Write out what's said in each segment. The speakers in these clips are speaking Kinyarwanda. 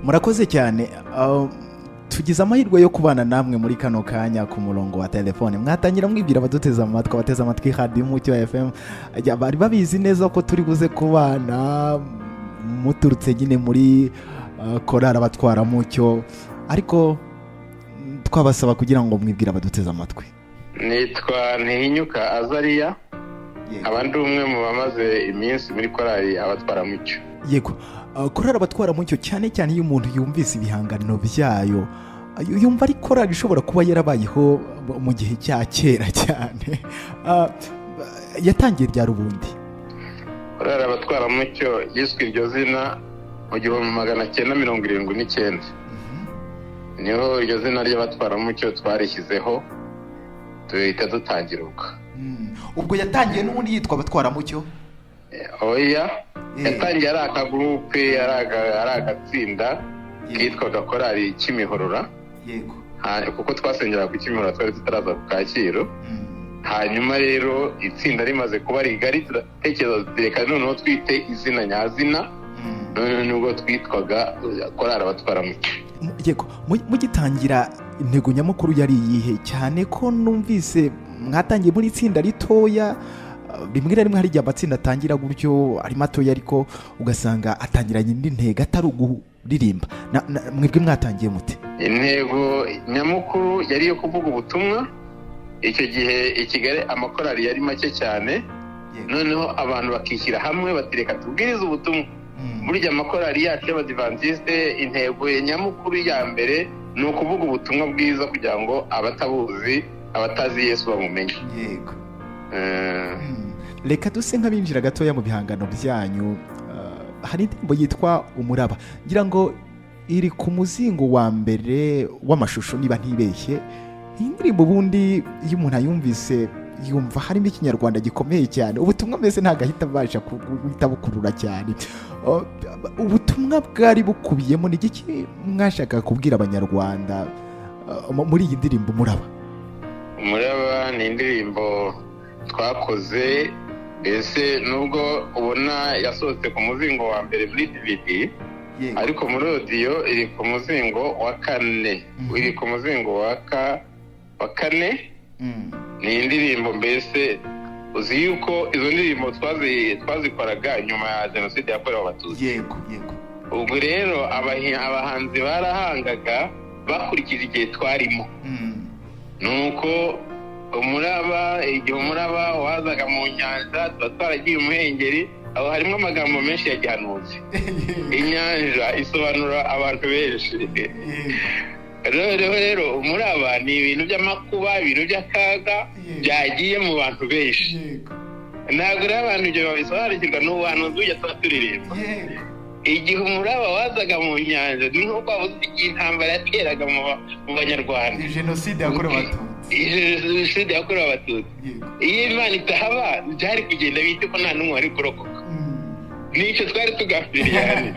Murakoze cyane. Tugize amahirwe yo kubana namwe muri kano kanya ku murongo wa telefone. Mwatangira mwibwira abaduteze amatwi, abateze amatwi Radiyo Umucyo FM. Bari babizi neza ko turi buze kubana muturutse nyine muri korali Abatwaramucyo, ariko twabasaba kugira ngo mwibwire abaduteze amatwi. Nitwa Ntihinyuka Azariya, nkaba ndi umwe mu bamaze iminsi muri korali Abatwaramucyo. Yego. Korali Abatwaramucyo, cyane cyane iyo umuntu yumvise ibihangano byayo, yumva ari korali ishobora kuba yarabayeho mu gihe cya kera cyane. Yatangiye ryari ubundi? Korali Abatwaramucyo yiswe iryo zina mu 1979, niho iryo zina ry'Abatwaramucyo twarishyizeho, duhita dutangira ubwo. Ubwo yatangiye n'ubundi yitwa Abatwaramucyo? Oya, yatangiye ari akagurupe, ari agatsinda kitwaga Korali Kimihurura. Kuko twasengeraga ku Kimihurura, twari tutaraza ku Kacyiru. Hanyuma rero itsinda rimaze kuba rigari, turatekereza tuti reka noneho twite izina nyazina. Noneho nibwo twitwaga Korali Abatwaramucyo. Yego. Mugitangira intego nyamukuru yari iyihe? Cyane ko numvise mwatangiye muri itsinda ritoya. Rimwe na rimwe hari igihe amatsinda atangira gutyo ari matoya, ariko ugasanga atangiranye indi ntego atari ukuririmba. Mwebwe mwatangiye mute? Intego nyamukuru yari iyo kuvuga ubutumwa. Icyo gihe i Kigali amakorali yari make cyane, noneho abantu bakishyira hamwe bati reka tubwirize ubutumwa. Burya amakorali yacu y'Abadivantisite, intego nyamukuru ya mbere ni ukuvuga ubutumwa bwiza kugira ngo abatabuzi, abatazi Yesu bamumenye. Reka duse nk'abinjira gatoya mu bihangano byanyu. Hari indirimbo yitwa Umuraba, ngira ngo iri ku muzingo wa mbere w'amashusho niba ntibeshye. Iyi ndirimbo ubundi iyo umuntu ayumvise yumva harimo Ikinyarwanda gikomeye cyane, ubutumwa mbese ntabwo ahita abasha guhita bukurura cyane. Ubutumwa bwari bukubiyemo ni iki mwashakaga kubwira Abanyarwanda muri iyi ndirimbo Umuraba? Umuraba ni indirimbo twakoze, mbese nubwo ubona yasohotse ku muzingo wa mbere muri DVD, ariko muri audio iri ku muzingo wa kane. Iri ku muzingo wa kane. Ni indirimbo, mbese uzi yuko izo ndirimbo twazikoraga nyuma ya Jenoside yakorewe Abatutsi. yego yego Ubwo rero abahanzi barahangaga bakurikije igihe twarimo. Nuko umuraba, igihe umuraba wazaga mu nyanja, tuba twaragiye umuhengeri. Aho harimo amagambo menshi ya gihanuzi. Inyanja isobanura abantu benshi. Noneho rero umuraba ni ibintu by'amakuba, ibintu by'akaga byagiye mu bantu benshi. Ntabwo rero abantu ibyo babisobanukirwa, ni ubuhanuzi bujya tuba turirimba. Igihe umuraba wazaga mu nyanja ni nko kwabuze igihe intambara yateraga mu Banyarwanda. Jenoside yakorewe Abatutsi. Jenoside yakorewe Abatutsi. Iyo Imana itahaba byari kugenda bite, ko nta n'umwe wari kurokoka? Nicyo twari tugambiriye hano.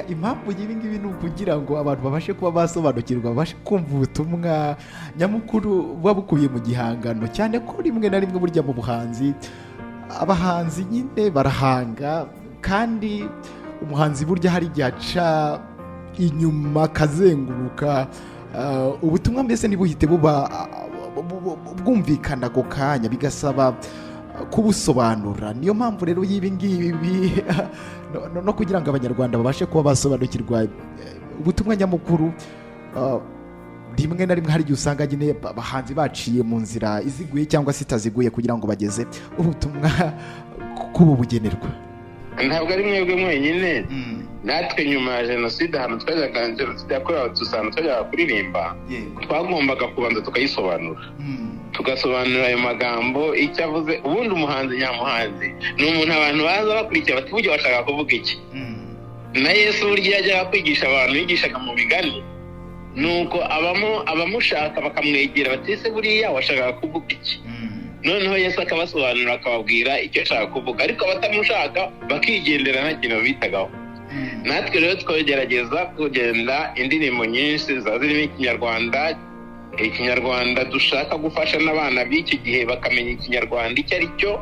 Impamvu y'ibi ngibi ni ukugira ngo abantu babashe kuba basobanukirwa, babashe kumva ubutumwa nyamukuru buba bukubiye mu gihangano, cyane ko rimwe na rimwe burya mu buhanzi abahanzi nyine barahanga, kandi umuhanzi burya hari igihe aca inyuma akazenguruka, ubutumwa mbese ntibuhite buba bwumvikana ako kanya, bigasaba kubusobanura. Niyo mpamvu rero y'ibi ngibi no kugira ngo Abanyarwanda babashe kuba basobanukirwa ubutumwa nyamukuru. Rimwe na rimwe hari igihe usanga nyine abahanzi baciye mu nzira iziguye cyangwa se itaziguye kugira ngo bageze ubutumwa k'ubu bugenerwa. Ntabwo ari mwebwe mwenyine, natwe nyuma ya jenoside, ahantu twajyaga, jenoside yakorewe Abatutsi, ahantu twajyaga kuririmba, twagombaga kubanza tukayisobanura, tugasobanura ayo magambo icyo avuze. Ubundi umuhanzi nyamuhanzi ni umuntu abantu baza bakurikiye bati burya washaka kuvuga iki? Na Yesu burya iyo yajyaga kwigisha abantu yigishaga mu migani, nuko abamushaka bakamwegera bati ese buriya washakaga kuvuga iki? Noneho Yesu akabasobanurira, akababwira icyo ashaka kuvuga, ariko abatamushaka bakigendera, nta kintu babitagaho. Natwe rero twagerageza kugenda indirimbo nyinshi ziba zirimo Ikinyarwanda, Ikinyarwanda dushaka gufasha n'abana b'iki gihe bakamenya Ikinyarwanda icyo ari cyo.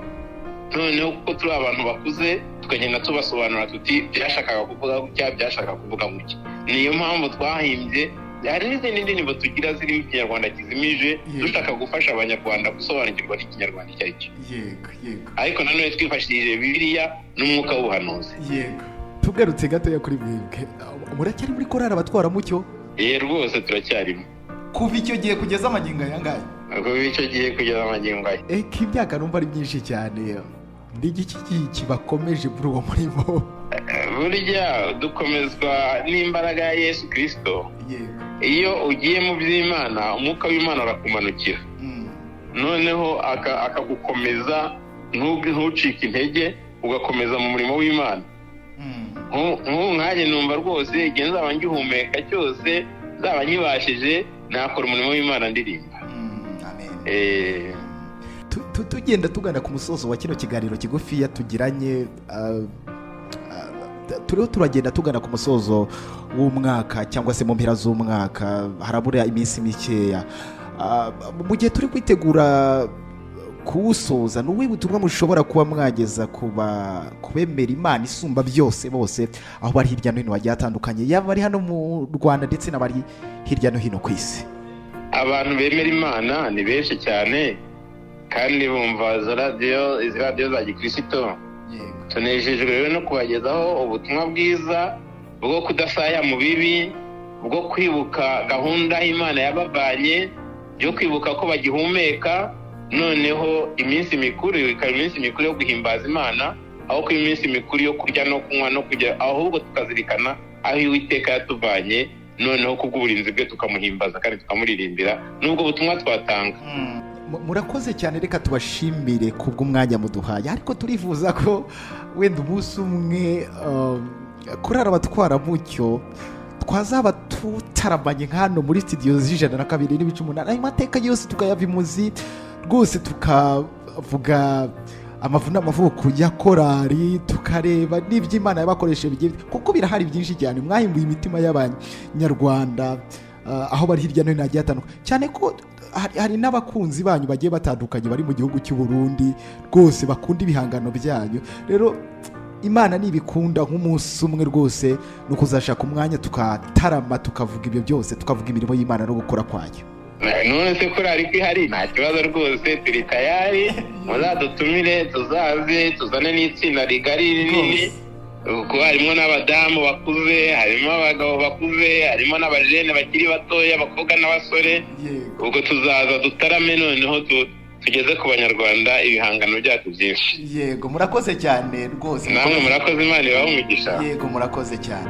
Noneho kuko turi abantu bakuze, tukagenda tubasobanura tuti byashakaga kuvuga gutya, byashakaga kuvuga gutya. Niyo mpamvu twahimbye. Hari n'izindi ndirimbo tugira zirimo ikinyarwanda kizimije, dushaka gufasha abanyarwanda gusobanukirwa n'ikinyarwanda icyo ari cyo. Yego yego. Ariko nanone twifashishije Bibiliya n'umwuka w'ubuhanuzi. Yego, tugarutse gatoya kuri mwebwe, muracyari muri korari Abatwaramucyo? Ye, rwose turacyarimo. Kuva icyo gihe kugeza amagingo aya ngaya? Kuva icyo gihe kugeza amagingo aya. Eka, imyaka numva ari myinshi cyane. Ni igiki kibakomeje muri uwo murimo? Burya dukomezwa n'imbaraga ya Yesu Kirisito. Iyo ugiye mu by'Imana, umwuka w'Imana arakumanukira, noneho akagukomeza, ntucike intege, ugakomeza mu murimo w'Imana. Nk'ubu nkanjye numva rwose igihe nzaba ngihumeka cyose, nzaba nkibashije, nakora umurimo w'Imana ndirimba. Tugenda tugana ku musozo wa kino kiganiro kigufiya tugiranye. Turiho turagenda tugana ku musozo w'umwaka, cyangwa se mu mpera z'umwaka, harabura iminsi mikeya. Mu gihe turi kwitegura kuwusoza, ni ubuhe butumwa mushobora kuba mwageza ku bemera Imana isumba byose bose, aho bari hirya no hino hagiye hatandukanye, yaba bari hano mu Rwanda ndetse n'abari hirya no hino ku isi? Abantu bemera Imana ni benshi cyane, kandi bumva izo radiyo, izi radiyo za gikirisito. Tunejejwe rero no kubagezaho ubutumwa bwiza bwo kudasaya mu bibi, bwo kwibuka gahunda Imana yabavanye, byo kwibuka ko bagihumeka. Noneho iminsi mikuru ikaba iminsi mikuru yo guhimbaza Imana, aho kuba iminsi mikuru yo kurya no kunywa no kujya, ahubwo tukazirikana aho Uwiteka yatuvanye, noneho kubw'uburinzi bwe tukamuhimbaza kandi tukamuririmbira. N'ubwo butumwa twatanga. Murakoze cyane, reka tubashimire kubw'umwanya muduhaye, ariko turifuza ko wenda umunsi umwe korari Abatwaramucyo twazaba tutaramanye hano muri studio z'102.8, ayo mateka yose tukayava imuzi rwose, tukavuga amavu n'amavuko ya korari, tukareba n'iby'Imana yabakoresheje bigiye, kuko birahari byinshi cyane. Mwahimbuye imitima y'abanyarwanda aho bari hirya no hino hagiye hatandukanye, cyane ko hari n'abakunzi banyu bagiye batandukanye bari mu gihugu cy'u Burundi, rwose bakunda ibihangano byanyu. Rero Imana nibikunda, nk'umunsi umwe rwose ni ukuzashaka umwanya tukatarama, tukavuga ibyo byose, tukavuga imirimo y'Imana no gukora kwayo. None se korari ko ihari, nta kibazo rwose, turi tayari. Muzadutumire tuzaze, tuzane n'itsinda rigari rinini, kuko harimo n'abadamu bakuze, harimo abagabo bakuze, harimo n'abajene bakiri batoya, abakobwa n'abasore. Ubwo tuzaza dutarame, noneho tugeze ku banyarwanda ibihangano byacu byinshi. Yego, murakoze cyane rwose. Namwe murakoze, Imana ibahe umugisha. Yego, murakoze cyane.